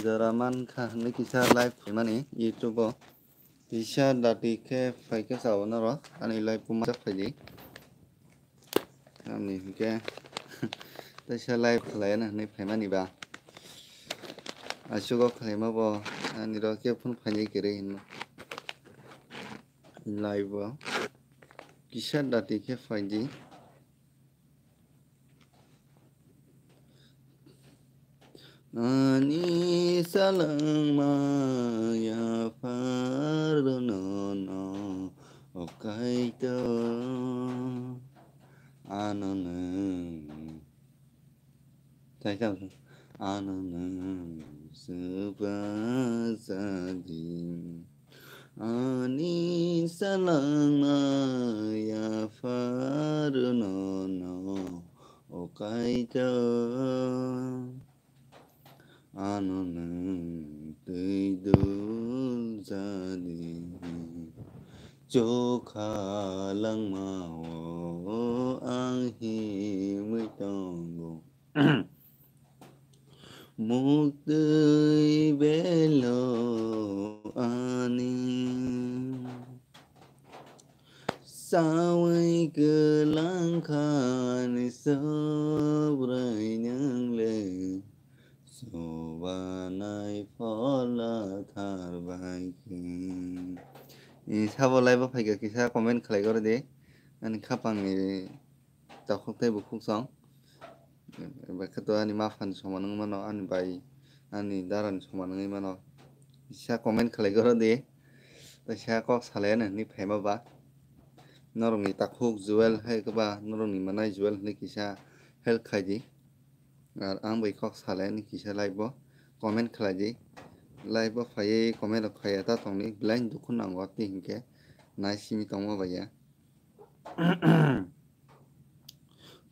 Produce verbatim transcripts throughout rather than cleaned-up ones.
Jora mankha hinwi kisa live khaimani YouTube o. Kisa dati khe phaikhe chao norok ani live o ma phaidi. Tamni hinkhe teisa live khlaiya na hinwi phaimani ba. Aswk o khlaima bo ani rok khe phone phainai kwrwi hinwi. Live o kisa dati khe phaidi. Ani salangma yapharno no okaito ano nwng. Ano nwng swpajadi. Ani salangma yapharno no okaito ano nwng twi dul jadi. Chokha langma o ang himwi tongo. Muktwi belo ani. Sawi kwlangkhani Subrai nwngle chubanai phola tharbai khe. Sabo live o phaikha kisa comment khlai goro de. Ani khapangni takhuk tei bukhuk song. Bai khe to ani maphani soman wngwi mano, ani bai, ani darani soman wngwi mano. Kisa comment khlai goro di. Teisa kok salai ani hinwi phaima ba. Norokni takhuk Jewel hai khe ba, norokni manai Jewel hinwi kisa help khai di. Ar ang bai kok salai ani kisa live o comment khlai di. Live o phaiwi comment rok khaiya ta tongdi, belai dukhu nango tei hinkhe nai simi tongma bai ya.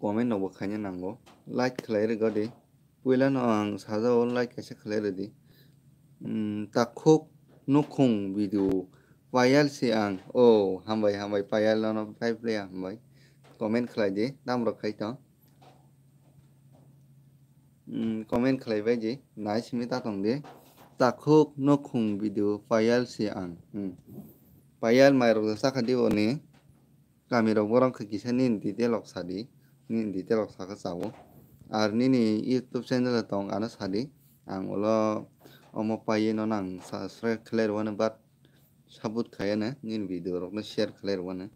Comment rokbo khaina nango. Like khlai rwgadi. Puilano ang sajao like kaisa khlai rwdi. Hmm, takhuk nukhung video payal se ang. Oh, hambai, hambai, payal nono phai phlai hambai. Comment khlai di, tamrok khai tong. Hmm, comment khlai bai di, nai simi ta tong di. Takhuk nukhung video payal se ang. Hmm. Payal mairok sakha di oni. Kamirok borok khe kisa nini detail rok sadi, nini detail rok sakha chao. Ar nini YouTube channel tong ano sadi, ang ulo omo paiwi nono ang subscribe khlai rwano, but support khaiya no, nini video rokno share khlai rwano.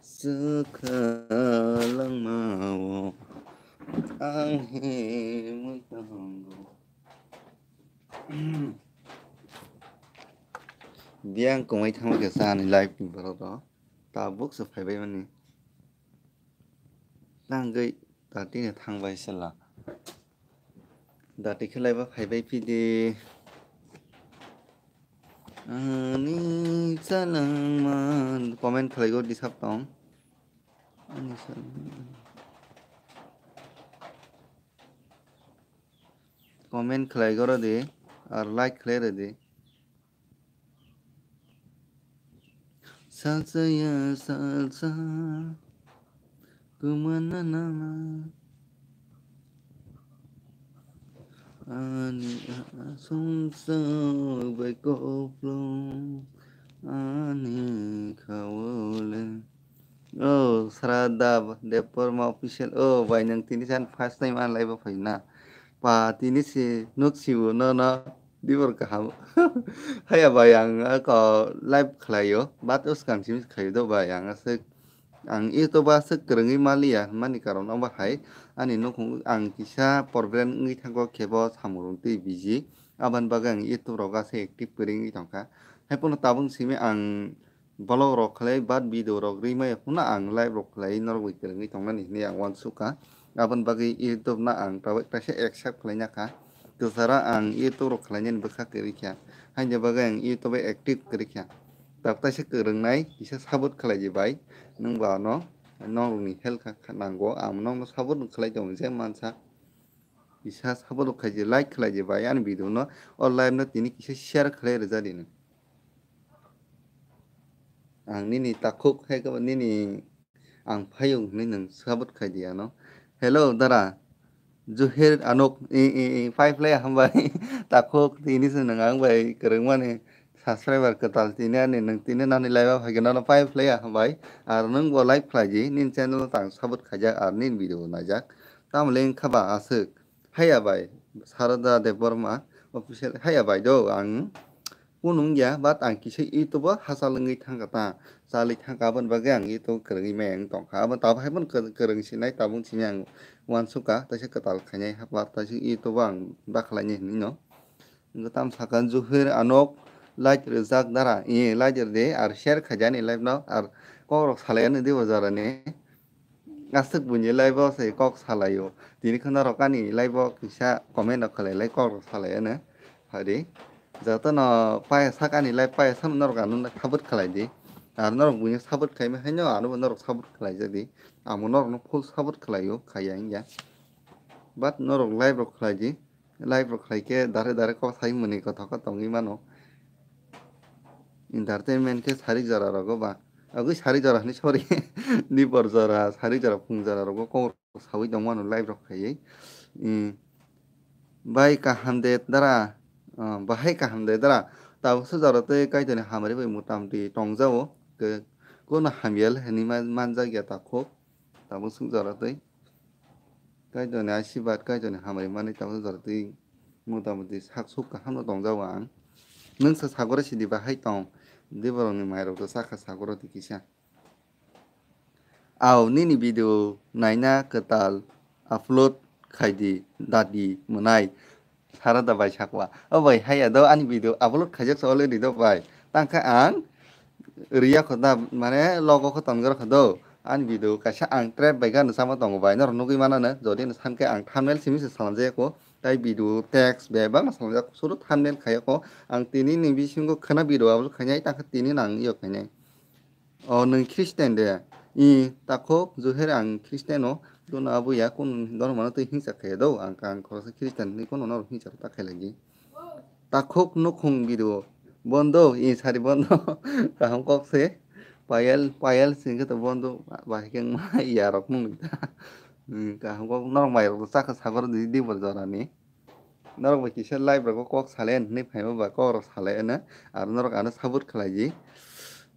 Swkha langma o ang himwi tongo. Biyang kwmai thangma khe sa ani live ni borok rok. Tabuk se phaibai mani. Tangwi dati ni thangbai sela. Dati khe laiba phaibai phidi. Ani salangma comment khlai go disap tong. Ani salangma. Comment khlai goro di, ar like khlai rw di. Salsa ya salsa, kumana nama. Ani asumsa bai koplong, ani khawole. Oh, Sraddha Debbarma official. Oh, bai, nwng tini san first time ang live o phai na. Pa, tini si nuk sibo no, no, dibor kaham. Haya bai, ang ako live khlaio, but uskang simi khaio do bai, ang aswk, ang YouTube aswk kwrwngwi maliya, mani karon obo hai, ani nukhung ang kisa problem wngwi thango, khebo samung rwng twi busy, aboni bagwi ang YouTube rogo aswk active kwrwi wngwi tongkha. Hai phano tabuk simi ang vlog rok khlai, but video rok rwi maya phano ang live rok khlai norok bai kwrwngwi tongnani hinwi ang uansukha. Aboni bagwi YouTube no ang tabuk kaisa accept khlai nakha. Kwcharo ang YouTube rok khlainani bwkha kwrwi kha. Haini bagwi ang YouTube active kwrwi kha. Tabuk kaisa kwrwngnai kisa support khlai di bai. Nwng ba ano norokni help kha, kha nango. Ang nokno support khlai tongo je mansa. Kisa support khlai di, like khlai di bai ani video no. O live no tini kisa share khlai rwja di nwng. Ang nini takhuk hai khe nini ang phaio hinwi nwng support khai di ano. Hello dara, Juhir Anok, i, i, i, five laya hambai. Takhuk tini se nang ang bai kwrwngmani subscriber kwtal tini ani nang tini nani live o phaikhe nono five laya hambai. Ar nwng bo like khlaidi, nini channel o tang support khaijak ar nini video naijak. Tamle wngkha ba aswk. Haiya bai, Sarada Debbarma official haiya bai do ang. Kunu wngya, but ang kisa YouTube o hachal wngwi thangkha ta, chalwi thangkha, aboni bagwi ang YouTube kwrwngwi maya wng tongkha. Abo tabuk hai phano kwrwng sinai tabuk simi ang uansukha, taisa kwtal khainai hapla, taisa YouTube o ang bakhlainai hinwi no. Wngkha tamo sakha Juhir Anok like rwjak dara, e, like rwdi, ar share khaidi ani live no, ar kokrok salai ani dibo jorani. Aswk buini live o se kok salaio. Tini kheno rok ani live o kisa comment rok khlai lai kok rok salai ano. Hari. Jotono paya sak ani live paya sak norok ano support khlai di. Ar norok buini support khaima haino ano bo norok support khlai jak di. Amo norok no full support khlaio khaiya wngya. But norok live rok khlai di. Live rok khlai khe dare dare kok sai mwnwi kothok khe tongwi mano. Entertainment khe sari jora rogo ba. Agwi sari jora hwnwi sorry. Dibor jora, sari jora, phung jora rogo kok rok sawi tong mano live rok khaiwi. Em, bai kaham de dara, ah, bahai kaham de dara. Tabuk se jora tei Kaitorni hamari bai motamoti tongjago. Ke-, kono hamya le hwnwi man-, manjak ya takhuk. Tabuk se jora tei. Kaitorni asibad, Kaitorni hamari manwi tabuk jora twi motamoti sak suk kaham no tongjago ang. Nwng se sagoro sidi bahai tong, de borokni mairok to sakha sagoro twi kisa. Aw, nini video naina kwtal upload khaidi dadi mwnai. Sarada bai sakwa. O bai haiya do ani video upload khaijak sa already do bai. Tangkha ang riya kho da mane logo kho tongjar kho do. Ani video kaisa ang trap bai gano sama tongo bai. Norok nugwi manano jodi no sankhe ang thumbnail simi se salamjaya kho. Tai video text bebak no salamjak suru thumbnail khaiya kho. Ang tini ni bisingo khana video upload khainai tangkha tini nang yo khainai. O nwng Christian de? I, takhuk, Juher ang Christian o, dono abo ya kun dormo no twi hingsa khe do, ang, ang khoroksa Christian hinwi kuno norok hingsa ta khe lagi. Takhuk nukhung video, bondo, i sari bondo, kaham kok se, payal, payal singkhe to bondo, bahai khe ma ya rok nung ta. Hmm, kaham kok norok mai rok chakha sagor di, di bor jora ni. Norok bai kisa live rogo kok salai hinwi phaima ba kok rok salai no, aro norok ano support khlai di.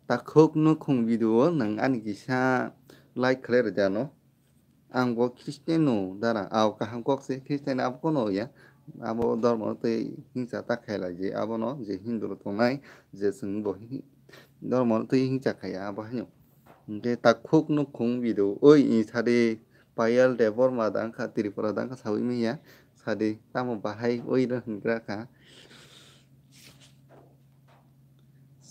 Takhuk nukhung video o nwng ani kisa like khlai rwdi ano. Ang bo Christian no dara, aw kaham kok se Christian abo kono ya. Abo dormo twi hingsa ta khailai je, abono je Hindu rok tongnai, je chwng bo hi-, dormo twi hingsa khaiya abo haino. Hingke takhuk nukhung video, oi, i sadi Payal Debbarma dangkha, Tripura dangkha sawi manya, sadi tamo bahai oi rw hingra kha.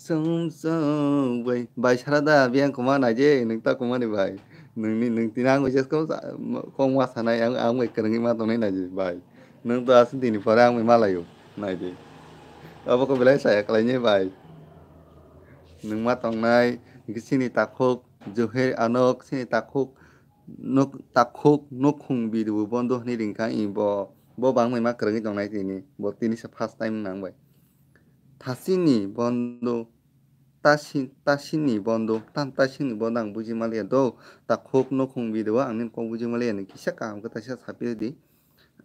Sumsok bai, bai sara da biyang kuma naije, nwng ta kuma ni bai. Nwng ni, nwng tini ang bai jesko kong ma sanai, ang, ang bai kwrwngwi ma tongnai naije bai. Nwng to aswk dini pore ang bai malaio, naide. Abo ko belai saya kalainai bai. Nwng ma tongnai, hingke chini takhuk, Juher Anok, chini takhuk, nuk-, takhuk nukhung video bondo hinwi ringkha, i bo, bo bangbai ma kwrwngwi tongnai tini, bo tini se first time nang bai. Thasini bondo, tasi-, tasini bondo, tam tasini bondo ang buji maliya do, takhuk nukhung video ang nini kok buji maliya ni kisa kaham khe taisa saphi di.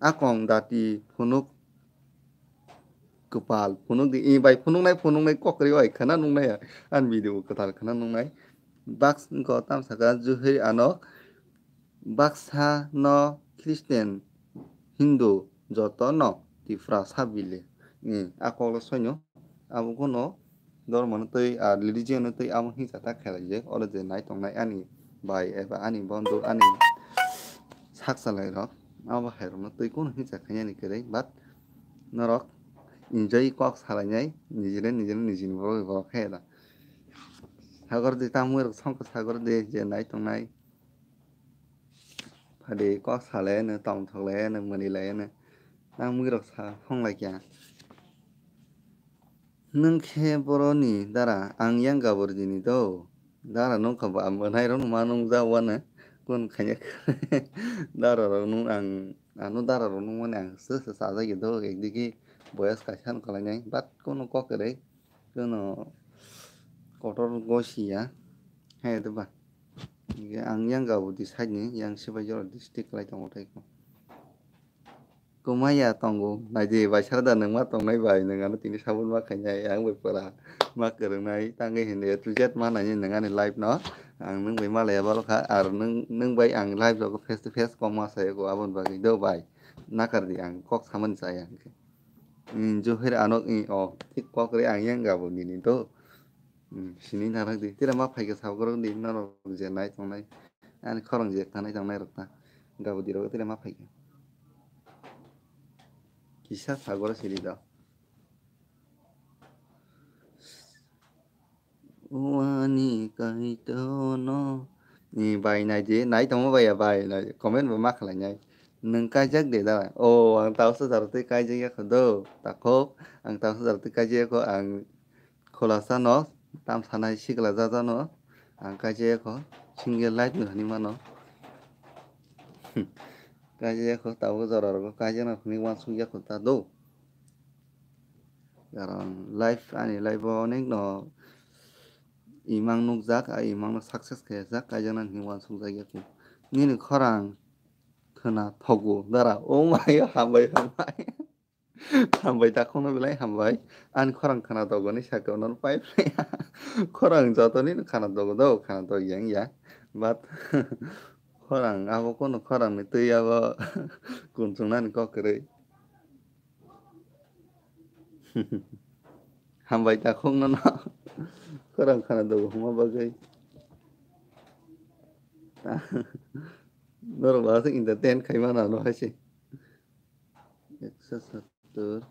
Akong dati phunuk kwpal phunuk di, i bai phunuknai phunuknai kok kwrwi bai khwna nuknai ya. Ani video kwtal khwna nuknai. Baks wngkha tam saka Juhir Anok baksa no Christian, Hindu joto no Tiprasa bile. I a kok lo soino abo kono dormo no twi, ah, religion no twi amo hingsa ta khelai je, oro je nai tongnai ani bai eba ani bondo, ani sak salai rok, abo hai rok no twi kono hingsa khainani kwrwi, but norok enjoy kok salai nai, nijini, nijini, nijini borok, borok khe da. Sagor di tamwi rok songkha sagor di je nai tongnai. Phadi kok salai ano, tong thok lai ano, mani lai ano. Tamwi rok sa hong lai kya. Nwng khe boroni dara, ang yang gabor dini do. Dara nungkha ba, ang bwnairokno ma nungjago ano, kun khaina dara rok nung ang, ano dara rok nungmani ang se se chajagwi do, ekdigi boyas kaisa no kwlainai, but kuno kok kwrwi, kuno kotor gosi ya, hai de ba. Hingke ang yang gabor di side ni, yang Sipaijala district kwlai tongo tei ko. Kwmaya tongo, naidi bai sara da nwng ma tongnai bai, nwng ano tini sabun ma khainai, ang bai pura ma kwrwngnai, tangwi hindi A to Z ma nainai nwng ani life no, ang nwng bai ma laiya balo kha, ar nwng, nwng bai ang life rogo face to face kok ma sayago, aboni bagwi do bai, nakar di ang kok samani chaya hwnkhe. Ni Johir ano i o, thik kok ri ang yang gabo nini do. Hmm, sini narak di, tira ma phaikha sabo rok di, norok je nai tongnai, ani khorang je tanai tongnai rok ta, gabo di rok tira ma phaikha. Kisa sagoro siri do. Wani kaito no. Ni bai nai di, nai tongma bai ya bai, nai comment bo ma khlai nai. Nwng kaijak de da? O, ang tausa jar twi kaijak ya kho do. Takhok, ang tausa jar twi kaijak ya kho, ang khulasa no, tam sanai sikla jaja no, ang kaijak ya kho, single life no hani mano. Kaijak ya kho, tabuk jora rogo kaijak no hwnwi uansuk ya kho ta do. Karon life, ani life o onek no imang nukjak, a imang no success khaijak, kaijak nani hinwi uansukjak ya kho. Nini khorang khwna thogo dara, o mai hambai hambai. Hambai takhokno belai hambai. Ani khorang khwna thogo ni sakao no pai phlai. Khorang joto nini khwna thogo do, khwna thok yang ya. But khorang abo kono khorang ni twi abo kunsung nani kok kwrwi. Hambai takhok no no. Khorang khana dogo huma bagwi. Norok ba se entertain khai mana no hai se. Eksa sattor.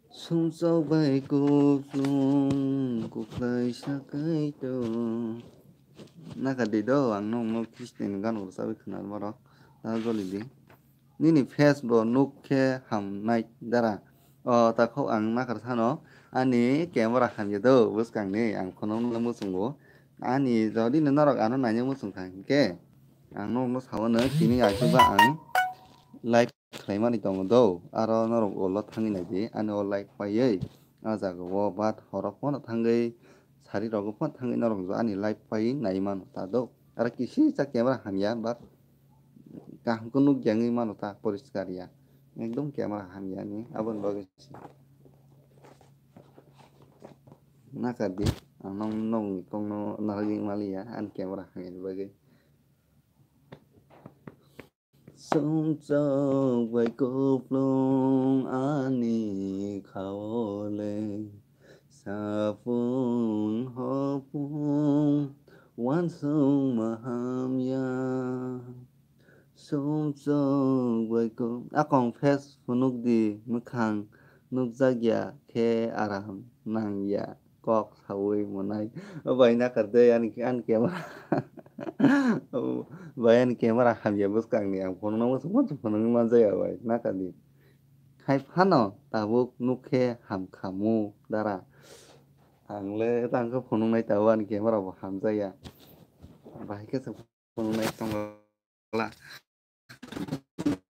Sumsok bai kuplung kuplai sakai to. Naka di do ang nong no Christian gan rok sabai khna maro. Ta joli di. Nini face bo nuk khe ham nai dara. O, takhok ang nakar sano, ani camera hamya do, bwskang ni, ang phone no muchungo. Ani jodi no norok ano naina muchung kha hinkhe, ang norok no sao no, tini aisuk ba ang live khlai mani tongo do, aro norok ulo thangwi nai di, ani o live paiwi, o jaga o bat horok phano thangwi, sari rogo phano thangwi norok ani live paiwi nai mano ta do. Aro kisi cha camera hamya, but kaham khe nukya wngwi mano ta poriskar ya. Ekdom camera hamya ni aboni bagwi se. Nakar di, ang nong, nongni kokno narwgwi maliya, ani camera hamya ni bagwi. Sumsok bai kuplung ani khao le, sapung hopung uansuk ma hamya. Sumsok bai ko-, akong face phunuk di, mwkhang nukjak ya khe aram nang ya, kok saui mwnai. O bai nakar de, ani, ani camera. O bai ani camera hamya bwskang ni, ang phunukna muchung muchung phunukna manjak ya bai, nakar di. Hai phano tabuk nuk khe ham khamu dara. Ang le tang khe phunuknai tabuk ani camera bo hamjak ya. Bahai khe se phunuknai tongo la.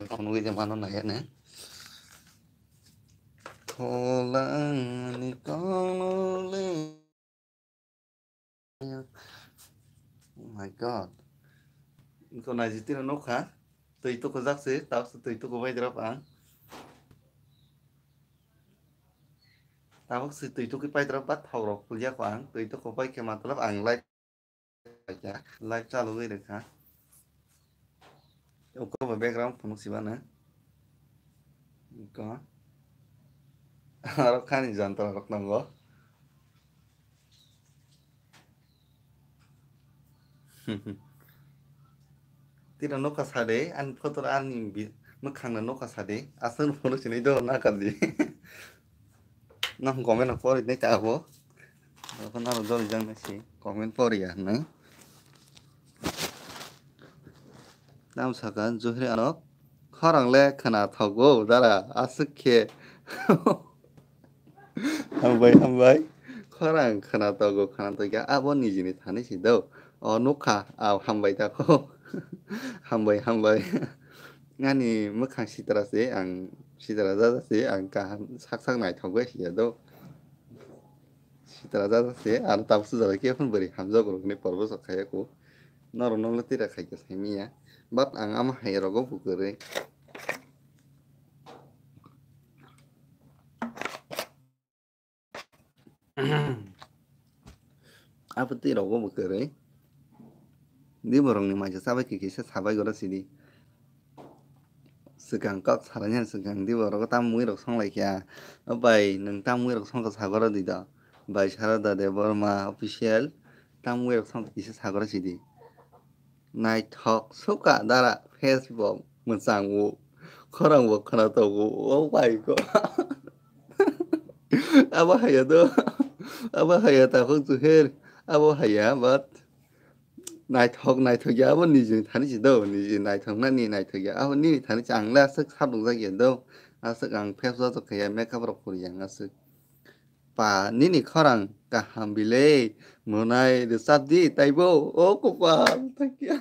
Phunugwi de mano nai ne. Tholang ni kono le. Oh my God. Inko naijitino nukha. Twi tukujak se, tabuk se twi tukubai drop ang. Tabuk se twi tukui pai drop ba thok rok phuljak ang. Twi tukubai khe matlab ang live. Live chalugwi rwkha. Uko bo background phunuk sibana. Uko. Aro khani jantra rok tongo. Tira nokha sade, ani photo ani bi-, mwkhang na nokha sade, aswk phunuk sinai do nakar di. Nang comment no pori nai ta abo. Abo nang joli jang nai si comment pori ya nang. Tam saka Johri ano khorang le khwna thogo dara aswk khe. Hambai, hambai. Khorang khwna thogo, khwna thokya abo nijini thani si do. O nukha, a hambai ta kho. Hambai, hambai. Ani mwkhang sitra se ang, sitra jaja se ang kaham sak sak naithok bai siya do. Sitra jaja se aro tabuk sujak khe phun bwrwi hamjak rok ni porbo sok khaya kho. Norok nokle tira khaikhe saimiya. But ang ama hai rogo bo kwrwi. Abo twi rogo bo kwrwi. Di borokni maisa chabai khe kisa sabai goro sidi. Swkang kok salaini swkang di borok tamwi rok songlai kha. O bai, nwng tamwi rok songkha sagoro di do. Bai Sarada Debbarma official tamwi rok songkha kisa sagoro sidi. Naithok sukha dara Facebook mwchang o, khorang bo khwna tongo, oh my God. Abo haya do, abo haya takhuk chuher, abo haya, but naithok, naithok ya, abo nijini thani si do, niji naithok nani naithok ya, abo nini thani si ang le aswk sabuk jak ya do, aswk ang face wash khe ya, makeup rok phuri ya ang aswk. Pa, nini khorang kaham bile, monai rwchap di, taibo, o kopal, thank you.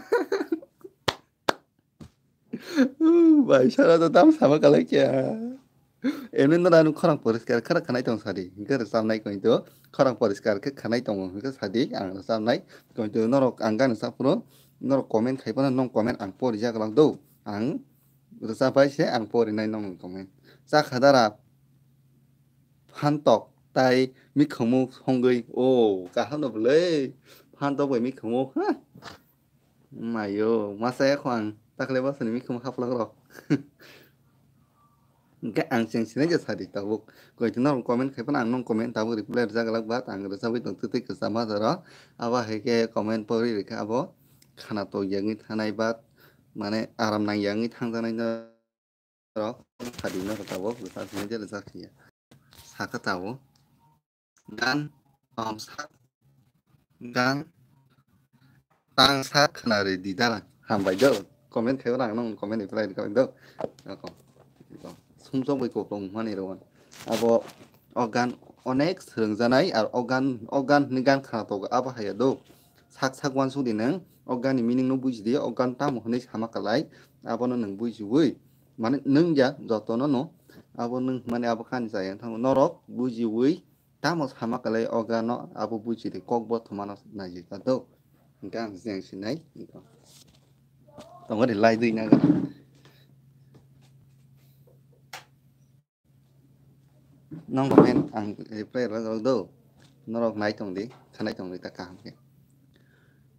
Bai, sara to tam sama kalai kya. Emni no anu khorang poriskar khara khanai tong sadi, hingke rwchapnai koito, khorang poriskar khe khanai tongo, hingke sadi, ang rwchapnai koito, norok ang gana sapro, norok comment khai phano, nong comment ang pori jak lang do, ang rwchap bai se, ang pori nai nong comment. Cha khadara, phantok tai mikhumu songwi, o, kaham no bwlwi, phantok bai mikhumu, ha? Mayo, masa ya kho ang, takle bosoni mikhumu haplok rok. Hingke ang cheng sinai je sadi tabuk. Koito norok comment khai phano ang nong comment tabuk reply rwjak glak, but ang rwchapwi tong twtwi kwchama jora. Abo hai khe comment pori rikha abo khana to yangwi thanai, but mane aram nang yangwi thangjaknai no. Rok sadi no tabuk rwchap sinai je rwchap khiya. Saka tabuk. Gan, tong sak, gan, tang sak khwnari di dara. Hambai do. Comment khai ora nang comment reply khai do. Ako. Sumsok bai koplong mani ro. Abo o gan onek swrwngjanai ar o gan, o gan hwnwi gan khna togo abo haya do. Sak sak uansuk di nwng o gan ni meaning no buji di, o gan tamo hwnwi sama kalai abono nwng bujiwi. Mane nwng ya jotono no abo nwng mane abo kani chaya thango norok bujiwi. Tamo sama kalai o gano abo buchiri kok bo thumano naijak do. Hingke ang jeng sinai. Tongo de lai dui na gana. Nong comment ang reply rwjak do. Norok nai tong di, khanai tong di ta kaham khe.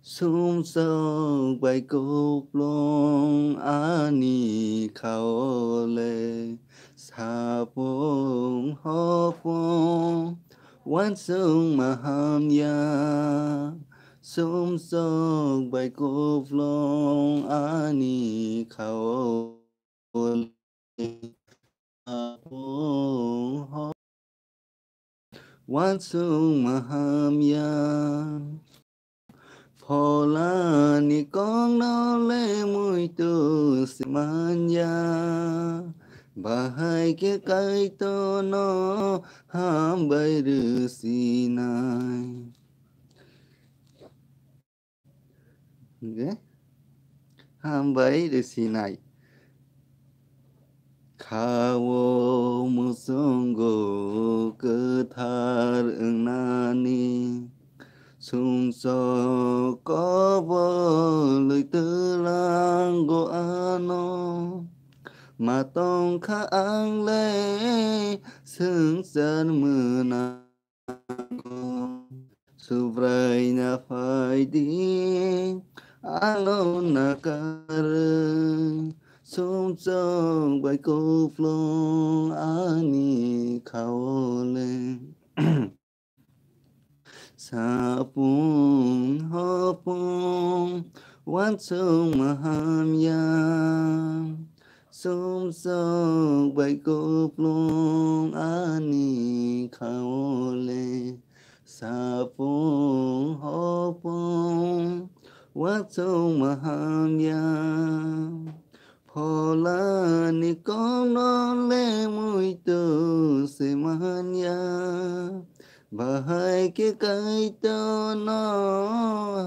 Sumsok bai kuplung ani khaole, sapung hopung wansung mahamya. Sumsok bai kuplung ani khaole, sapung hopung wansung mahamya. Pholani kokno le muitu se manya, bahai khe Kaitorno hambai rwsinai. Hingke hambai rwsinai. Khao muchungo kwthar wngnani, sumsok kobolwi twlango ano. Ma tongkha ang le swngchar mwnango. Subraina phai di, ano nakarwi, sumsok bai kuplung ani khaole. Sapung hopung wansung mahamya, sumsok bai kuplung ani khaole. Sapung hopung wansung mahamya. Pholani kokno le muitu se manya, bahai khe Kaitorno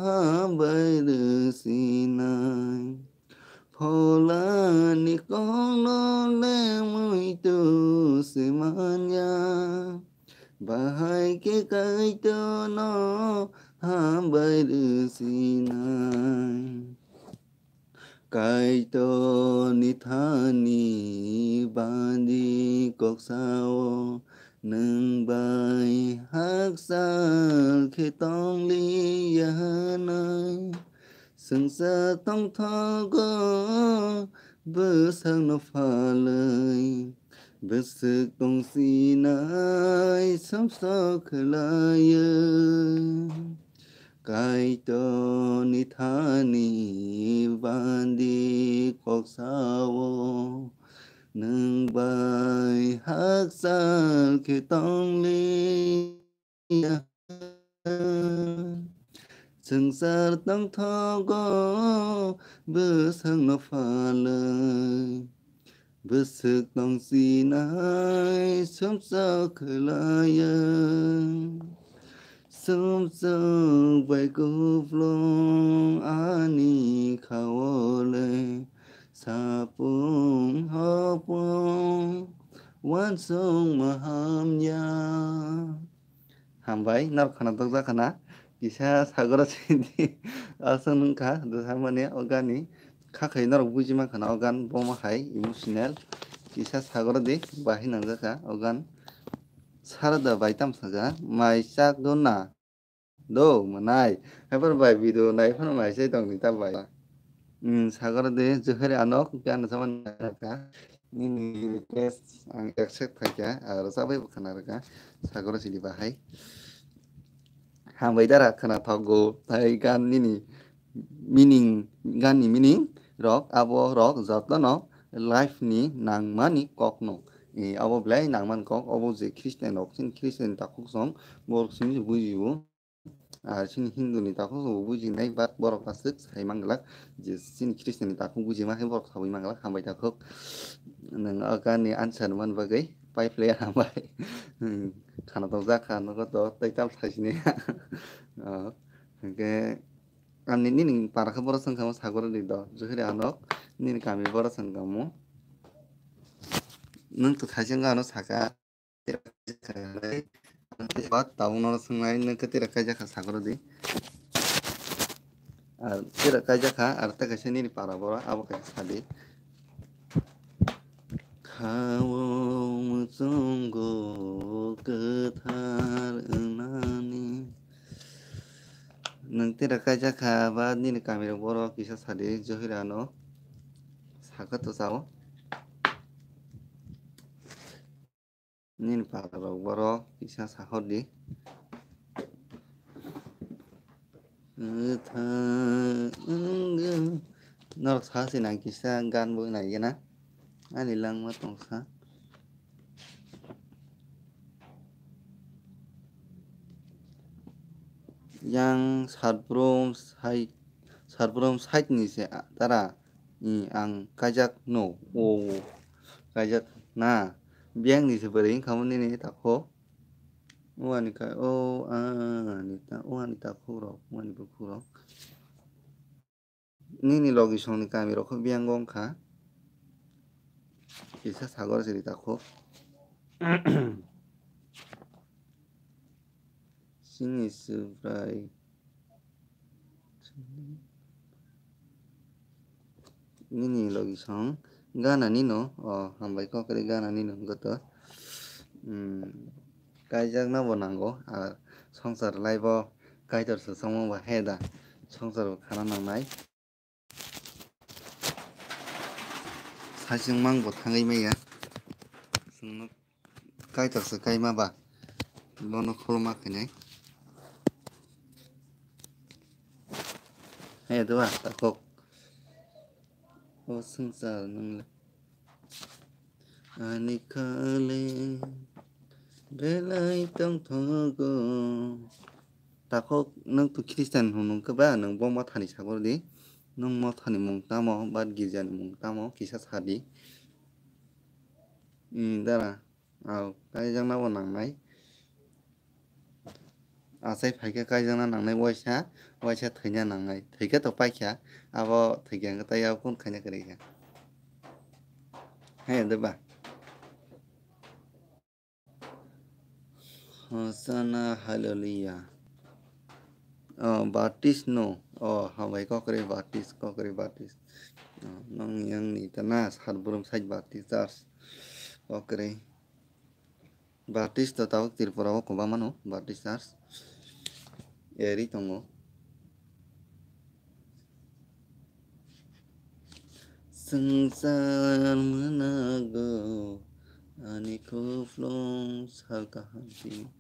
hambai rwsinai. Pholani kokno le muitu se manya, bahai khe Kaitorno hambai rwsinai. Kaitorni thani bandi koksao nwng bai hakchal khe tong liya hwnwi swngchar tongthogo bwsakno phalwi. Bwswk tongsinai sumsok khlaiwi, Kaitorni thani bandi koksao nwng bai hakchal khe tong li. Swngchar tongthogo bwsakno phalwi, bwswk tongsinai sumsok khlaiwi. Sumsok bai kupulung ani khawole, sapung hopung uansukma hamya. Hambai, norok khwna tokjak khwna. Kisa sagoro sidi aswk nungkha, dwsa mani o gani khakhai norok buji mankha na o gan bomo hai emotional. Kisa sagoro di bahai nangjakha o gan. Sarada bai tam saja, mai chak do na do mwnai. Haibar bai video nai phano mai chai tong ni ta bai. Hmm, sagoro di Johari Anok gan sama nangkha. Nini request ang accept khaikha, aro chabai bo khna rwkha, sagoro sidi bahai. Hambai dara khna thogo, tai gan nini meaning, gan ni meaning rok, abo rok jotono life ni nangmani kokno. E, abo belai nangmani kok, obo je Christian rok, chini Christian takhuk song, borok simi se bujio. Ar chini Hindu ni takhuk bo bujinai, but borok aswk sai manglak je chini Christian ni takhuk bujima hai borok saui manglak, hambai takhuk. Nwng o gani answer man bagwi pai phlai hambai. Hmm, khana tong jak kha, nogo to tei tam sai sini. Oh, hwnkhe ani nini para khe boro song kha mo sagoro di do, Johari Anok, nini kami boro song kha mo. Nwng to thaising ano saka. Tabuk no swngnai, nwng khe tira kaijakha sagoro di. Ar tira kaijakha, ar tei kaisa nini para boro, abo kaisa sadi. Khao muchungo kwthar wngnani. Nwng tira kaijakha ba nini kamirok boro kisa sadi, Johari Anok. Sakha to sao. Nini para rok borok kisa sahor di. Wngkha, wngkha. Norok sa se nang kisa gan bo nai gana. Ani langma tongsa. Yang satbrom sai, satbrom side ni se tara. I, ang kaijak no, o, kaijak na, biyang ni se bwrwi wngkha mo nini takhuk. O ani ka, o, ani ta, o ani takhuk rok, o ani bukhuk rok. Nini logi song ni kami rok khe biyang wngkha. Kisa sagor siri takhuk. Chini Subrai. Nini logi song gana nino, o, hambai kok ri gana nino goto. Hmm, kaijak na bo nango, ar songsar lai bo kaitor se songmo ba he da, songsar bo khana nangnai. Saichung mang bo thangwi maya. Chwngno kaitor se kaima ba. Bono khuluma khainai. He dua, takhuk. O swngchar nwng le. Ani khale belai tongthogo. Takhuk, nwng to Christian hwnwi khe ba, nwng bo mothani sagor di. Nwng mothani mung tamo, ba girjani mung tamo, kisa sa di. Hmm, dara. Au, kaijakna bo nangnai. Achai phaikhe kaijakna nangnai waisa, waisa thwina nangnai. Thwikhe to paikha, abo thwikha hwnkhe tei abo kunu khaina kwrwi kha. He, de ba? Hosanna, hallelujah. Oh, Baptist no. Oh, hambai kokrwi Baptist, kokrwi Baptist. Nong yang ni ta na sar burum side Baptist church. Okre. Baptist to tabuk Tripura o kwbangma no Baptist church. Eri tongo. Swngchar mwnago ani khuflung sal kaham tini.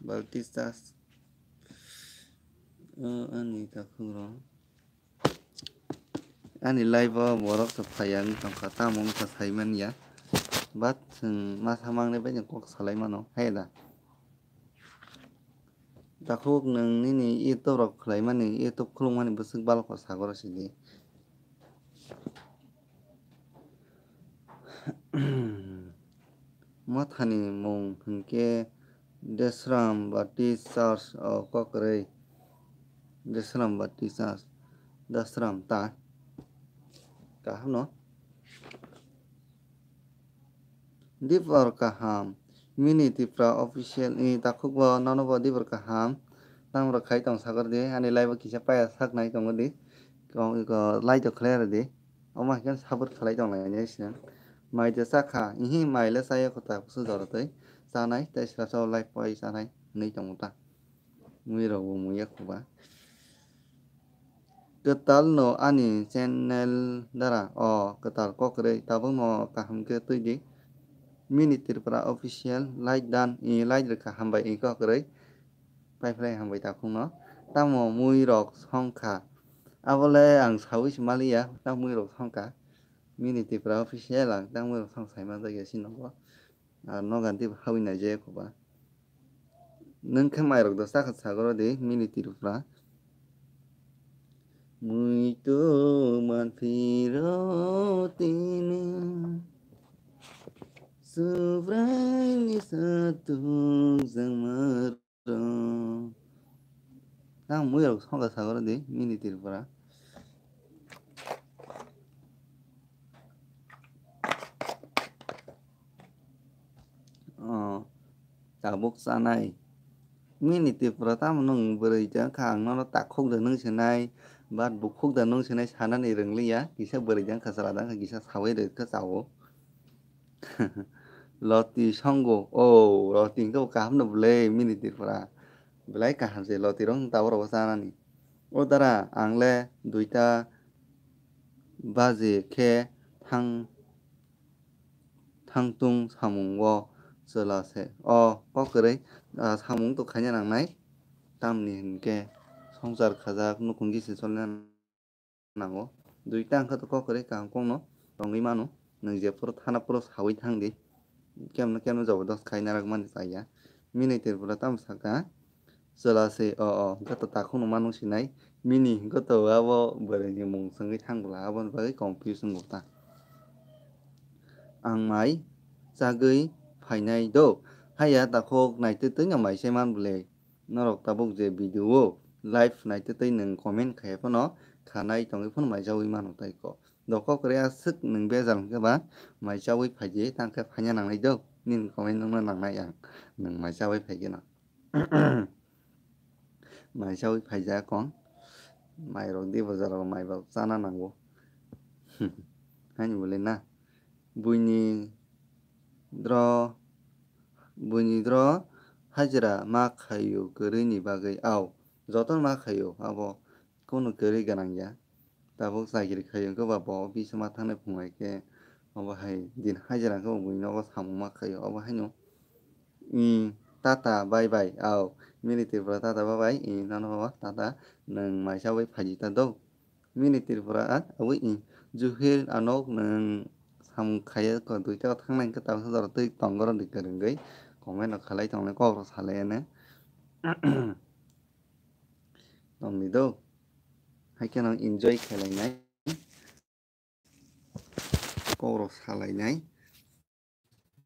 Baptist church o ani takhuk rok. Ani live o borok to phaiya wng tongkha, tamo wngkha saimanya. But chwng masa mangnai bai kok salai mano, hai da? Takhuk nwng nini YouTube rok khwlaimani, YouTube khulukmani bwswk balokho sagoro sidi. Mathani mung hwnkhe Desram Baptist Church o kokrwi. Desram Baptist Church. Desram ta. Kaham no. Dibor kaham. Mini Tripura official ni takhuk bo nono bo dibor kaham. Tamo rok khai tong sagor di. Ani live o kisa paya sak nai tongo di. Kong ko light o khlai rw di. Omo hai khe sabur khlai tong lai nai sina. Mai de cha kha. Ihi mai le cha ya kho ta kusu jora twi. Cha nai tei sra cha o live poi cha nai. Hinwi tongo ta. Mui rok bo mui ya kho ba. Kwtal no ani channel dara o kwtal kokrwi tabuk no kaham khe twi di. Mini Tripura official like dan i like rwkha hambai i kokrwi. Pai phlai hambai takhuk no. Tamo mui rok song kha. Abo le ang saui se maliya tamo mui rok song kha. Mini Tripura official ang tamo mui rok song sai man jak ya sini nogo. Ar nogan tei hawi nai je kho ba. Nwng khe mairok do chakha sagoro di mini Tripura. Mui to manphiro tini. Subrai ni satung jangmar. Tang mui rok songkha sagoro di mini Tripura. Oh, tabuk chanai. Mini Tripura tamo nwng bwrwi jang kha ang nono takhuk da nwng sinai, bat bukhuk da nwng sinai sanani rwngliya, kisa bwrwi jang kha chwla jang kha kisa sawi rwkha chao. Loti songo, oh, loti hwnkhe bo kaham no bwle mini Tripura. Belai kaham se loti rok tabuk rok chanani. O dara ang le duita baji khe thang thangtung samung o chwla se. O kok kwrwi, ah, samung to khaina nangnai. Tamni hinkhe songchar khajak nukhung gisi cholna nango. Duita wngkha to kok kwrwi kaham kokno tongwi mano. Nwng jephuru thana phuru sawi thangdi. Kemno kemno jobodos khai narwkmani chaya. Mini Tripura tamo saka. Chwla se o o hwnkhe to takhukno mano sinai. Mini hwnkhe to abo bwrwini mung swngwi thang bwla aboni bagwi confuse wngbo ta. Ang mai chagwi phainai do. Haiya takhuk naitwi twino mai se man bwle. Norok tabuk je video o live naitwi twi nwng comment khai phano khanai tongwi phano mai chawi mano tai ko. Doko kwrwi aswk nwng bejal hwnkhe ba mai chawi phaidi tang khe phaina nangnai do. Nini comment nungna nangnai ang. Nwng mai chawi phaigeno. Mai chawi phaijak kong. Mai rok di bazar o mai rok chana nango. Haini bole na. Buini dro, buini dro hajira ma khaio kwrwini bagwi. Au, jotono ma khaio abo. Kunu kwrwi gwnang ya. Tabuk chakiri khaio wngkhe ba bo office ma thangnai phunai khe obo hai din hajira wngkhe bo buini nogo samung ma khaio obo haino. I tata bye bye au mini Tripura tata bye bye i nono bo tata nwng mai chawi phaidi ta do mini Tripura a abui i juhil anok nwng samung khaiya ko duita thangnai wngkhe tabuk jora twi tongoro di kwrwngwi comment rok khalai tongnai kok rok salai ene. Tongdi do. Hai kheno enjoy khlainai. Kokrok salainai.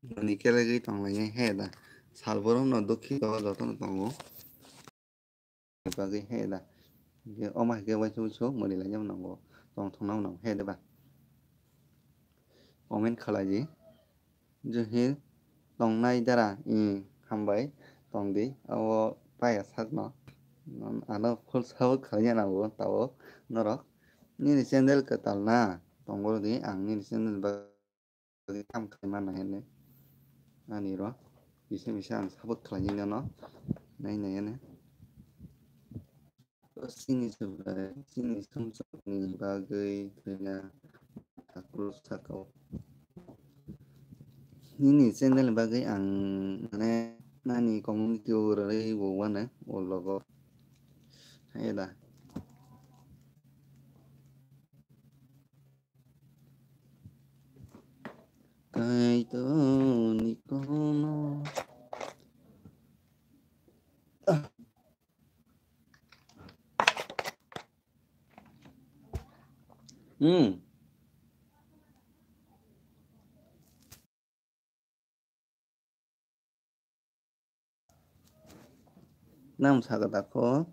Nini kelegwi tonglainai he da. Sal borok no dukhi to jotono tongo. Bagwi he da. Omo hai khe waisa waisa mani lainai nango. Tong thong nang he da ba. Comment khalai di. Juhil tongnai dara, i, hambai tongdi, abo paya sakno. Ano full support khlaina nango, tabuk norok. Nini channel kwtal na? Tongor di ang nini channel bagwi kam khlai mano hene. Ani ro. Bisa bisa ang support khlai nino. Nai nai hene. Chini subrai, chini sumsokni bagwi thwina hakrok sakao. Nini channel bagwi ang mane nani community o rwrwi bo uanw o logo. Hai da. Kaitorni kono. Hmm. Nam saka dakho.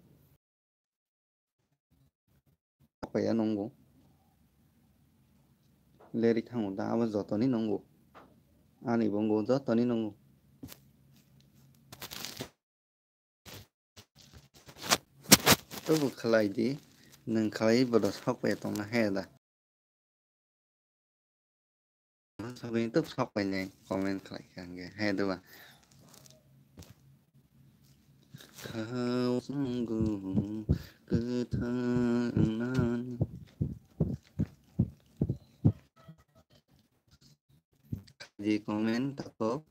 Apa ya nunggu. Leri thango da abo jotoni nunggu. Ani bo nunggu jotoni nunggu. Tubu khlai di, nwng khlai bodo sok pai tongna he da. Sok pai tuk sok pai nai comment khlai kha hwnkhe he da ba. Khao swngo kwthang nani. Di comment tako.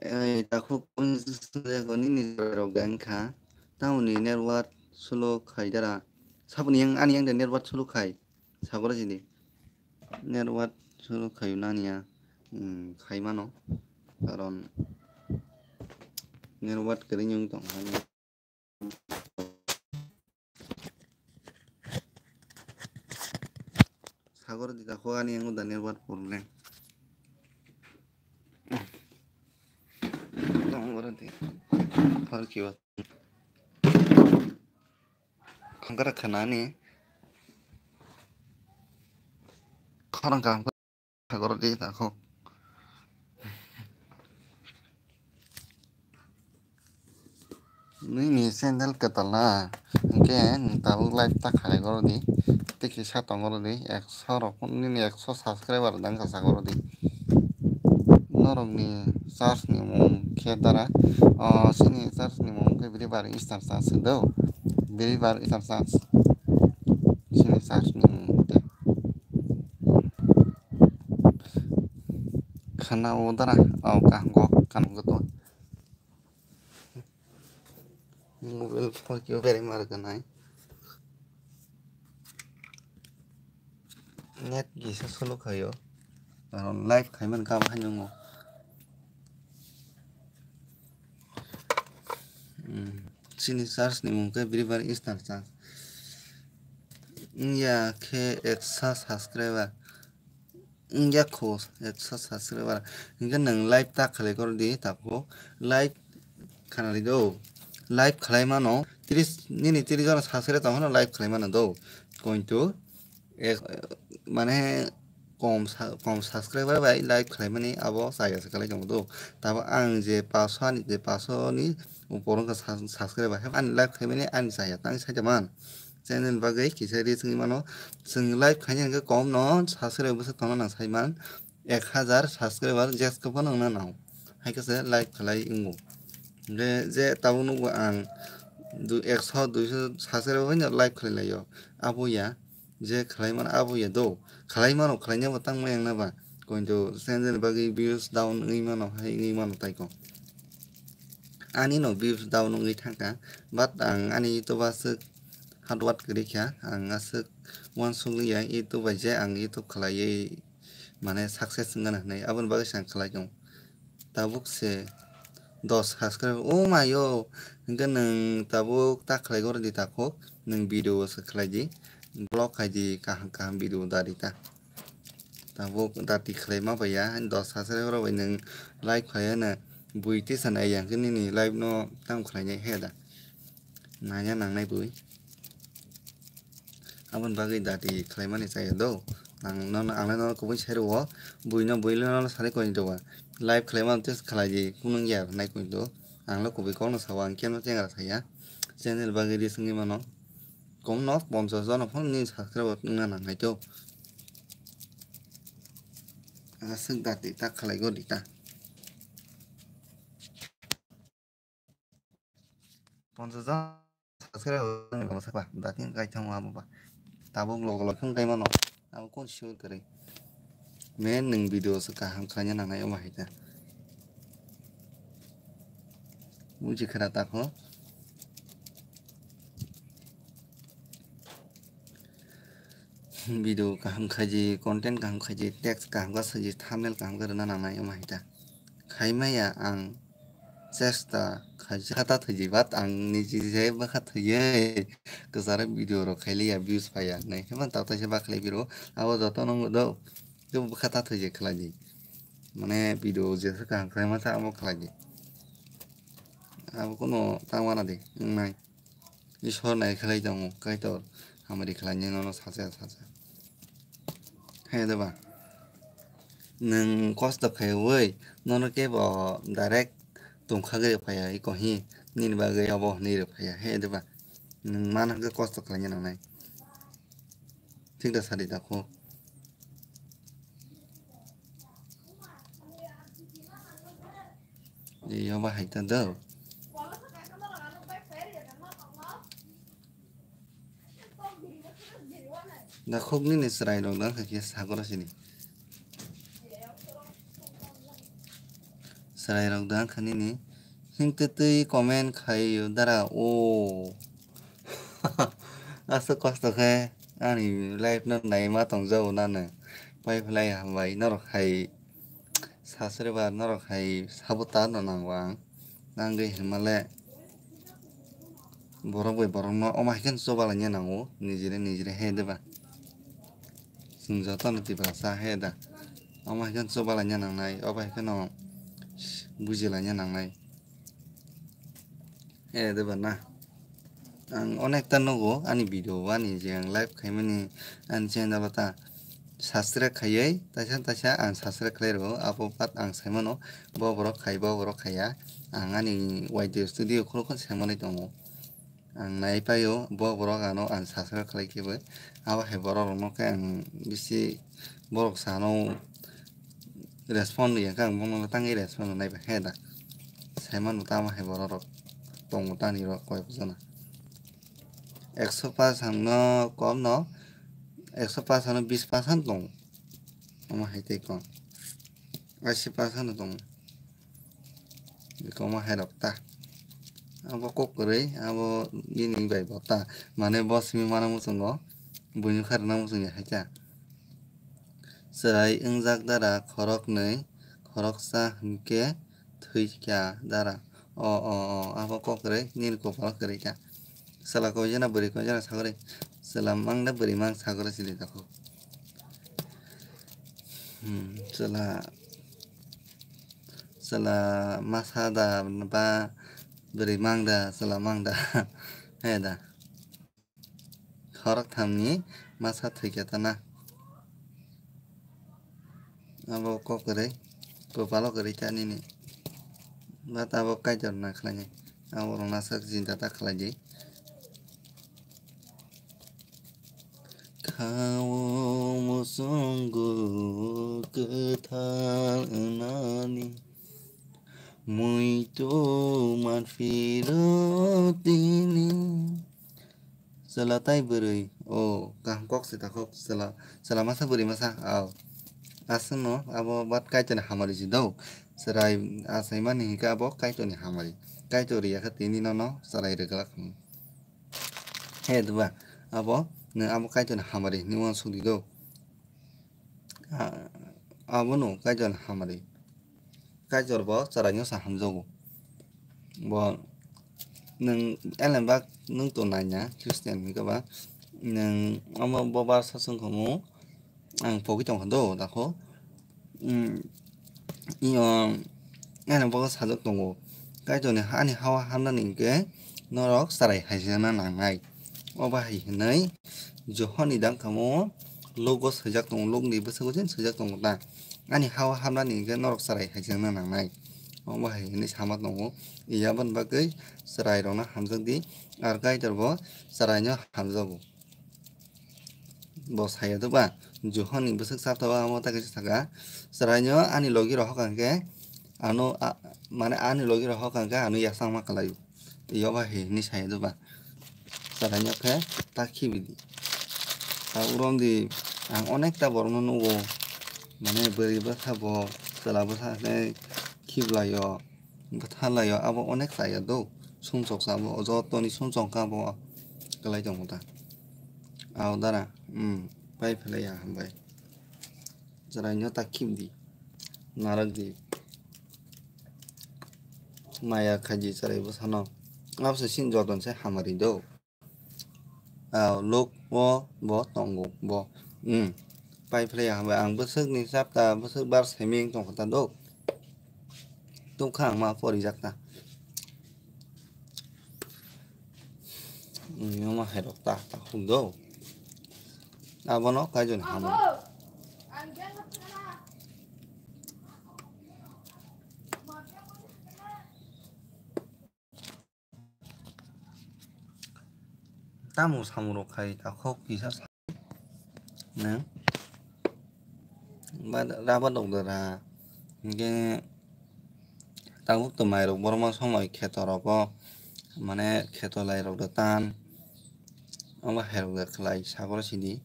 Ei, takhuk nini rok gangkha. Tamoni network slow khai dara. Saboni yang, ani yang de network slow khai. Sagora sidi. Network slow khai nani ya. Hmm, khai mano. Karon network kering yung tong. Sagor di takhuk ani ang uda network problem. Tong ora di. Khar kiwa. Khangkara khanani. Kharang kang. Sagor di takhuk. Nini channel kwtal na, hwnkhe nwng tabuk live ta khalai goro di, tei kisa tong goro di, ekso rok nini ekso subscriber dang kasa goro di. Norok ni church ni mung khe dara, o chini church ni mung khe Biribar Eastern Church do, Biribar Eastern Church chini church ni mung khe. Khana o dara, o kaham go, kaham go to. Mobile phone khe berai mar ganai. Net kisa solo khayo. Aro live khaiman kabo haino ngo. Hmm. Chini church ni mung khe Biribar Eastern Church. Wngya khe eksa subscriber. Wngya kho eksa subscriber. Hwnkhe nwng live ta khlai kor di takhuk. Live khana ri do. Live khlai mano. Tris, nini tris jona subscriber tong phano live khlai mano do. Kointu ek, mane kom sa-, kom subscriber bai live khlaimani abo chaya se khlai tongo do. Tabo ang je paso ani je paso ni upor wngkha sa-, subscriber. Ani live khlaimani ani chaya tang sai man. Channel bagwi kisa ri chwngwi mano. Chwng live khaina hwnkhe kom no subscriber bwswk tongna nang sai man. Ek hazar subscriber jesko phano wngna nang. Hai khe se live khlai wngo. Hwnkhe je tabuk nukgo ang du-, ekso duiso subscriber bai no live khlai laio. Abo ya. Je khlai mano abo ya do. Khlai mano, khlaina bo tangma yang na ba. Kointo channel bagwi views down wngwi mano, hai wngwi mano tai ko. Ani no views down wngwi thangkha. But ang ani YouTube aswk hard work kwrwi kha. Ang aswk uansuk liya YouTube bai je ang YouTube khlaiwi mane success wngna hinwi. Aboni bagwi se ang khlai tongo. Tabuk se dos subscriber. O mayo, hwnkhe nwng tabuk ta khlai goro di takhuk, nwng video se khlai di, vlog khai di, kaham kaham video da di ta. Tabuk dati khlai ma bai ya, dos subscriber bai nwng live khai ya na, bui tisa nai ya, hwnkhe nini live no tamo khlai nai he da. Nanya nangnai bui. Aboni bagwi dati khlaimani chaya do. Ang nono, ang nono kubui sai rwo. Buino, buino nono sari koi do. Live khlaimano tei khlai di, kunung ya nai koi do. Ang lo kubui kokno sawa, ang keno chengra saya. Channel bagwi ri singwi mano. Kong no ponchas jona phano nini subscriber wngna nang nai to. Aswk da twi ta khlai go di ta. Ponchas jon subscriber wngna nang sakba da tin kai thang abo ba. Tabuk log log khung kai mano. Abo kon show kwrwi. Men nwng video se kaham khlaina nangnai omo hai ta. Buji khera ta kho. Video kaham khaiji, content kaham khaiji, text kaham kha saji, thumbnail kaham kha rwna nangnai omo hai ta. Khai maya ang chesta khaijak ta thwiji, but ang niji je bwkha thwiyai kwcharo video rok khailiya, views phaiya hinwi. Haiphano taotaisa bakhlai biro, abo joto nangbo do, tei bwkha ta thwiji khlaidi. Mane video jesa kaham khlai masa abo khlaidi. Abo kuno tangwana di wngnai. Ishwar nai khlai tongo, Kaitor hamari khlainai nono sacha sacha. He deba. Nwng kosto khaiwi nono kebo direct tongkha gwi phaiya, iko hi nini bagwi obo hwnwi rw phaiya. He deba. Nwng mana hwnkhe kosto khlaina nangnai. Thik da sadi da kho. Yoba hai ta do. Da khok nini chwrai rok da khe sagoro sini. Chwrai rok da kha nini. Hing twi twi comment khai dara o. Aswk kosto khe ani life no nai ma tong jago nano. Pai phlai hambai norok hai sasre ba norok hai sabo ta no nango ang. Nangwi hinmale borok bai borok no omo hai khe choba laina nango nijire nijire he deba. Chwng joto no Tiprasa he da. Omo hai khe choba laina nangnai, obo hai khe no buji laina nangnai. Eh, deba na. Ang onekta nugo ani video o, ani je ang live khaimani ani channel o ta subscribe khaiwi taisa taisa ang subscribe khlai rwo, abo pat ang saimano bo borok khai, bo borok khaiya. Ang ani Y T studio khulukhe saimanwi tongo. Ang nai paio, bo borok ano ang subscribe khlai khe bo. Abo hai borok rokno khe ang bisi borok sano respond ya khe ang bono tangwi respond nai ba khe da. Saimano tamo hai borok rok tongo tani rok koi bojana. Ekso pass ang no kom no, ekso pass ano bis percent tongo. Omo hai tei kom. Ashi percent tongo. Bikoma hai rok ta. Abo kok kwrwi, abo bini bai bo ta. Mane bo simi mana muchungo. Buini kha rwna muchungya hai ta. Chwrai wngjak dara khoroknwi, khoroksa hinkhe thwi kha dara. O, o, o, abo kok kwrwi, nini kopalo kwrwi kha. Chwla koi jana, bwrwi koi jana sagori. Chwla mang da, bwrwi mang sagori sili takhuk. Hmm, chwla, chwla masa da ba bwrwi mang da, chwla mang da. He da. Khorok thamni masa thwi khe tana. Abo kok kwrwi, kopalo kwrwi ta nini. Ba tabok Kaitor na khlainai. Abo rwna sak jinta ta khlai di. Khao muchungo kwthar wngnani, muito manphiro tini. Chwla tai bwrwi, o, kaham kok se takhuk, chwla, chwla masa bwrwi masa, aw. Aswkno abo bat Kaitorni hamari si do. Chwrai achaimani hinkhe abo Kaitorni hamari. Kaitor riya khe tini nono chwrai rwglak. He deba, abo nwng abo Kaitorni hamari hinwi uansuk di do. A-, abono Kaitorni hamari. Kaitor bo chwraino sa hamjago. Bo nwng elembak nwng to naina Christian hinkhe ba nwng omo bo barsa chwng khamu ang pogwi tongkha do dakho. Iyo, ani bogo sajak tongo. Kaitorni ani hawa hamnani hinkhe norok chwrai haijakna nangnai. Obo hai hinwi Johonni dangkamo logo swijak tongo, logni bwskango jen swijak tongo ta. Ani hawa hamnani hinkhe norok chwrai haijakna nangnai. Omo hai hinwi sama tongo. Yaboni bagwi chwrairokno hamjakdi, ar Kaitor bo chwraino hamjago. Bo saya do ba, Johonni bwswk chapta o amo ta kaisa saka, chwraino ani logi rok hokha hwnkhe ano, a-, mane ani logi rok hokha hwnkhe ano yachang ma kwlaio. Yoba he hinwi saya do ba, chwraino khe ta khibi di. Ta urom di, ang onek ta borokno nugo, mane bwrwi bwsa bo, chwla bwsa hinwi khiblaio. Bwtharlaio, abo onek chaya do. Sumsok sabo, o jotoni sumsok kha bo kwlai tongo ta. Ao dara, um, pai phlaiya hambai. Chwraino ta khibdi, narwkdi. Maya khaidi chwrai bwsano. Abose sin joton se hamari do. Ah, luk bo, bo tongo, bo. Hmm. Pai phlai ya, hambai ang bwswk ni chapta, bwswk bar seming tong kha ta do. Tuk kha ang ma pori jak ta. Hmm, ma hai rok ta, ta khum do. Abono kaijon hambai. Tamo samung rok khai takhuk kisa sa-, nang. Ba-, raba dok dara. Hinkhe tabuk to mai rok borma somoi kheto rogo, mane kheto lai rok da tan. Omo hai rok da khlai sagoro sidi.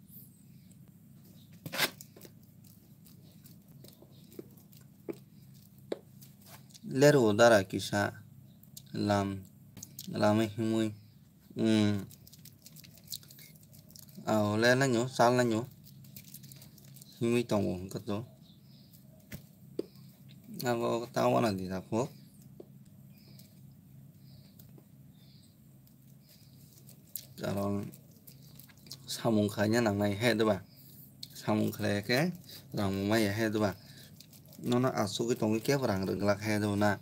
Lerwo dara kisa lam, lama himwi, um, ao le lainw, chal lainw himwi tongo hwnkhe to. Abo ta wana di takhuk. Karon samung khlaina nangnai he, diba? Samung khlaiya khe rang bo maya he, diba? Nono asugwi tongwi kebo rang rwglak he, diba na?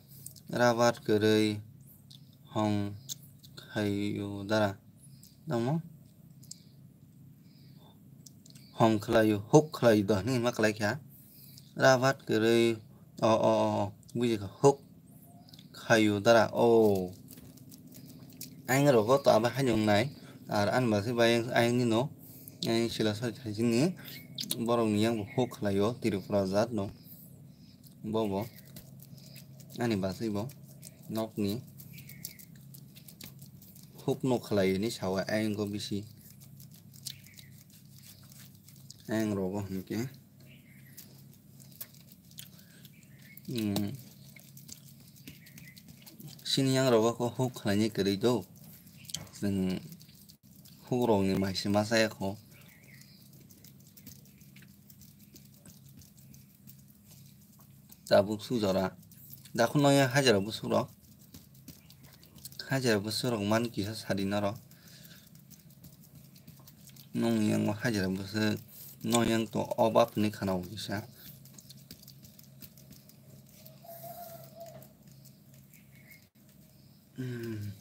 Rabat kwrwi hom khlaio dara. Tamo? Hom khlaio, huk khlaio do hinwi ma khlaikha. Rabat kwrwi, o, o, o, o, bujikha, huk khaio dara, o. Ayang rogo to abo haino wngnai, ar ani bagwi bai ayang, ayang nino, ayang sila soi thaisini, borok ni yang bo huk khlaio, Tripura jat no, bobo, ani bagwi bo, nokni huk no khlaio ni sawi ayang go bisi, ayang rogo hinkhe. Hmm. Sini yang rogo ko huk khlaini kwrwi do. Chwng huk rokni mai se ma chaya kho. Tabuk sujora. Dakhuno ya hajara busuk rok. Hajara bwswk rok man kisa sadi norok. Nong yang o hajara bwswk, nong yang to o bap ni khana o kisa. Hmm.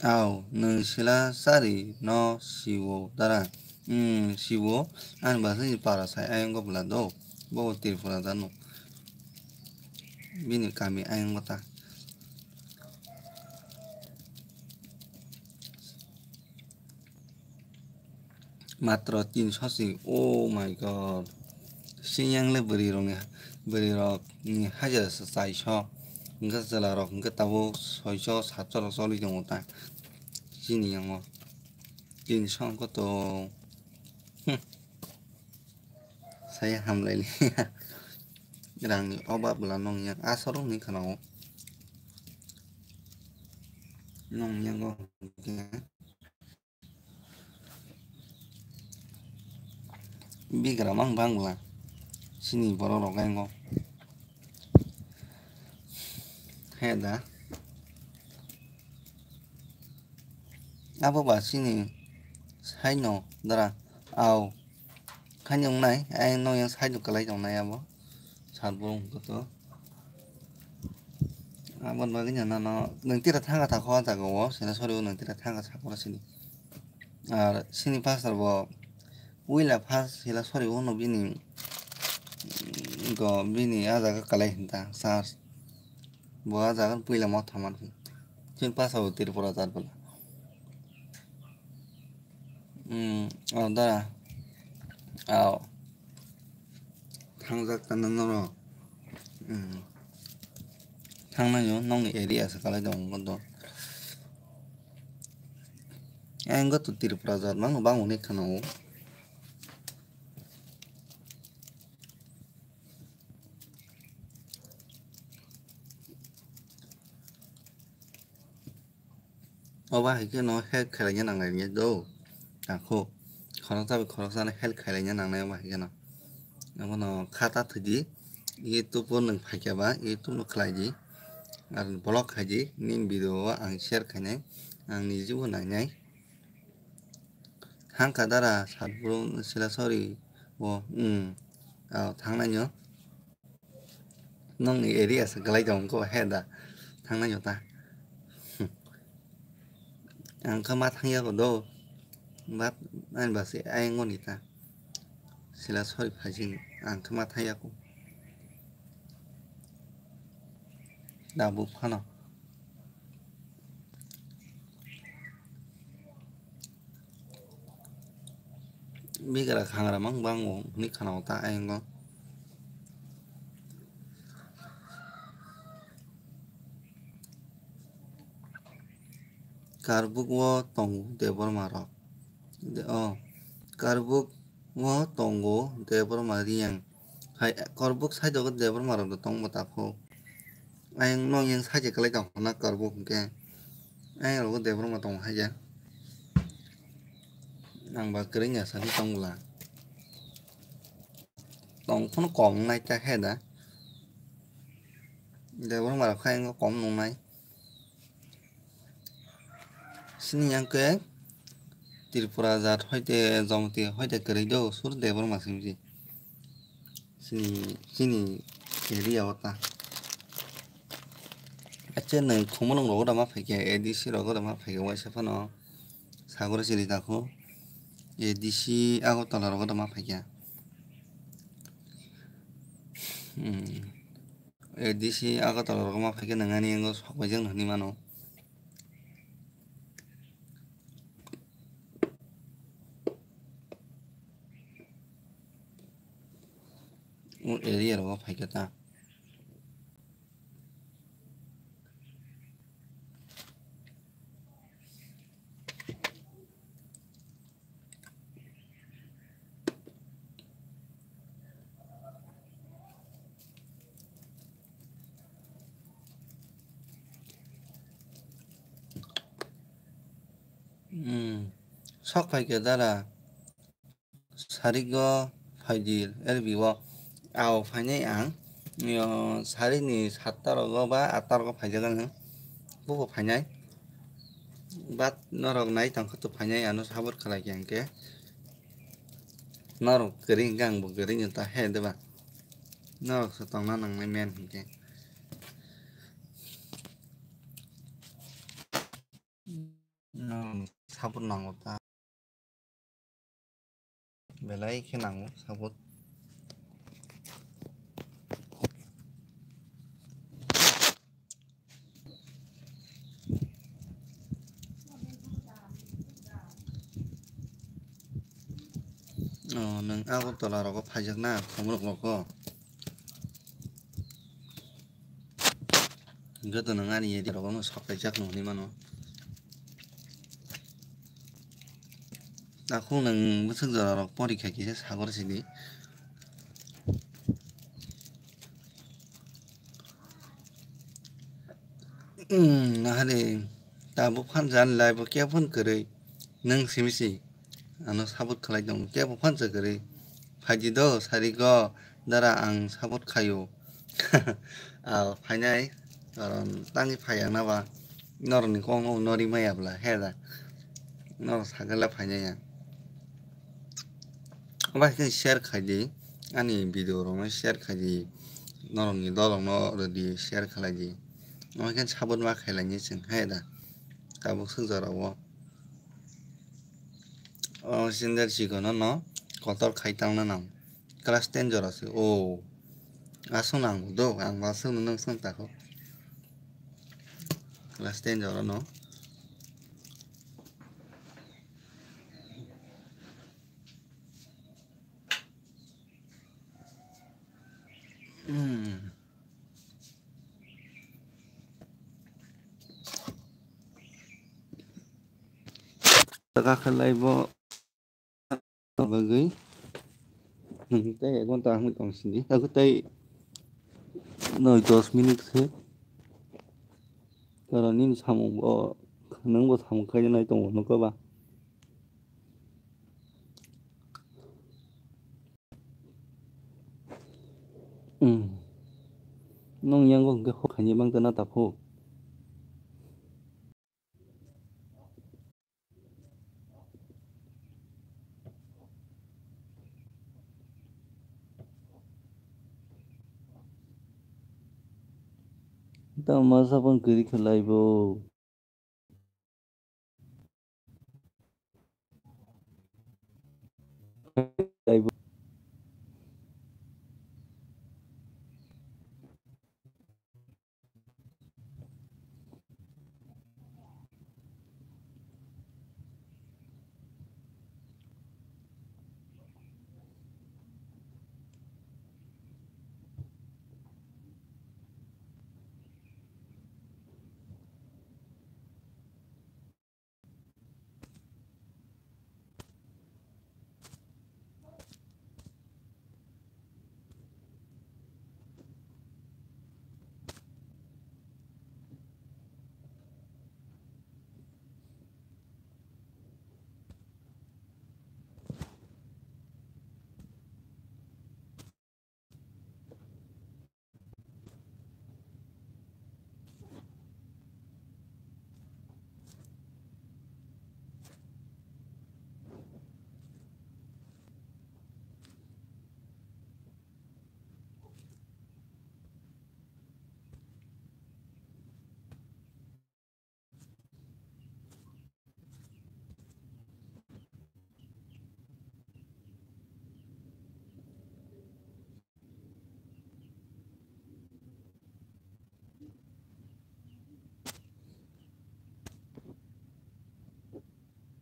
Ao, nwng sila chari no siwo dara? Hmm, siwo, ani bwswk ni para sai ayang go bwla do, bo Tripura da no. Bini kami ayang go ta. Matro tinso si, oh my God. Siyang le bwrwi rokni, bwrwi rokni hajra se chaiso. Hwnkhe chwla rok hwnkhe tabuk soiso satso rok choli tongo ta. Chini yango. Tinso hwnkhe to. Hmm. Saya hamlaili. Rangni obab bwla nong yang aswk rokni khana o. Nong yango hwnkhe. Bigra mang bangla. Sini borok rok yango. He da. Abo ba sini sai no dara. Au. Khani wngnai, ai no yang side o kwlai tongnai abo. Sal bo wng khe to. Aboni bagwi no, no, no, nwng tira thanga thang kho ah jaga o, sila sori o nwng tira thanga sakura sini. Ar sini pastor bo, puila first sila sori o no bini, mm, Go bini a jaga kalai hinta sar. Bo a jaga puila mo thaman phi. Chwng pasa bo Tripura jar bwla. Hmm, o da. Ao. Thangjak tana norok. Hmm. Thangnaio nokni area se kalai tongo do. Ang go to Tripura jar mang bang unik khana o. Obo hai kheno help khlaina nangnai do. Takhu khoroksa bai khoroksano help khlaina nangnai obo hai kheno. Abono khata thwidi, YouTube o nwng phaikha ba, YouTube no khlaidi. Ar block khaidi, nini video o ang share khainai, ang nijibo nainai. Hangkha dara Satbrum Silasori o, hmm, ah, thangnaino. Nokni area se kwlai tongo he da, thangnaino ta. Ang khe ma thangya ko do, but ani basi ayang ni ta. Silasori phaising ang khe ma thangya ko. Da bu phano. Bigra khangra mang bango hwnwi khana o ta ayang o. Karbuk o tongo Debbarma rok. De-, o, Karbuk o tongo Debbarma Riyang. Hai, Karbuk side o Debbarma rok tongbo takhuk. Ayang no yang side kwlai tong khna Karbuk hwnkhe. Ayang rogo Debbarma tong hai ya. Ang ba kwrwngya sani tong bwla. Tong phano kok nai ta khe da. Debbarma rok khe ayang kok nungnai. Sini yang khe Tripura jat hoite Jomoti hoite kwrwi do sur Debbarma simi. Sini, sini area o ta. Ache nang Khumulwng rogo da ma phaikha, A D C rogo da ma phaikha, waisa phano Sagor siri takho A D C Agartala rogo da ma phaikha. Hmm. A D C Agartala rogo ma phaikha nang ani yango sok paijak nang hinwi mano. O area rogo phaikha ta. Hmm. Sok phaikha dara. Sarigo phaidi L B o. Ao phainai ang, yo, sarikni satta rogo ba atta rogo phaijago ang. Bubo phainai. But norok nai tongkha to phainai ano support khlai khe hwnkhe. Norok kwrwi hwnkhe angbo kwrwi no ta he deba. Norok se tongna nangnai men hwnkhe. Norok support nango ta. Belai khe nango support. O, nwng Agartala rogo phaijakna, Khumulwng rogo. Hwnkhe to nwng ani area rogo no sok kaijak no hinwi mano. Takhuk nwng bwswk jora rok porikha kisa sagor sidi. Hmm, nahade tabuk phan jan lai bo kebo phone kwrwi nwng simi si. Ano support khlai tongo, kebo phansa kwrwi. Phaidi do, sari go, dara ang support khaio. Ah, phainai, karon tangwi phaiya na ba, norokni kokno nori maya bwla, he da. Norok sakhe le phainai ya. Obo hai khe share khai di, ani video rokno share khai di, norokni dolokno rw di, share khlai di. Omo khe support ma khailai ni chwng, he da. Tabuk swk jora o. O sendal chikon no kotor khai tangna nang. Class ten jora se. O. Aswk nang do, ang ma swk nang swk tako. Class ten jora no. Hmm. Taka khalai bo. Bagwi. Hmm, tei ek ghonta wngwi tong sini. Aku tei noi dos minute se. Karon nini samung bo, nwng bo samung khaina nai tongo, nukha ba? Hmm. Nwng yango hwnkhe hok khaini mangta na taphuk. Tamo masa pang kwrwi khe laibo. Laibo.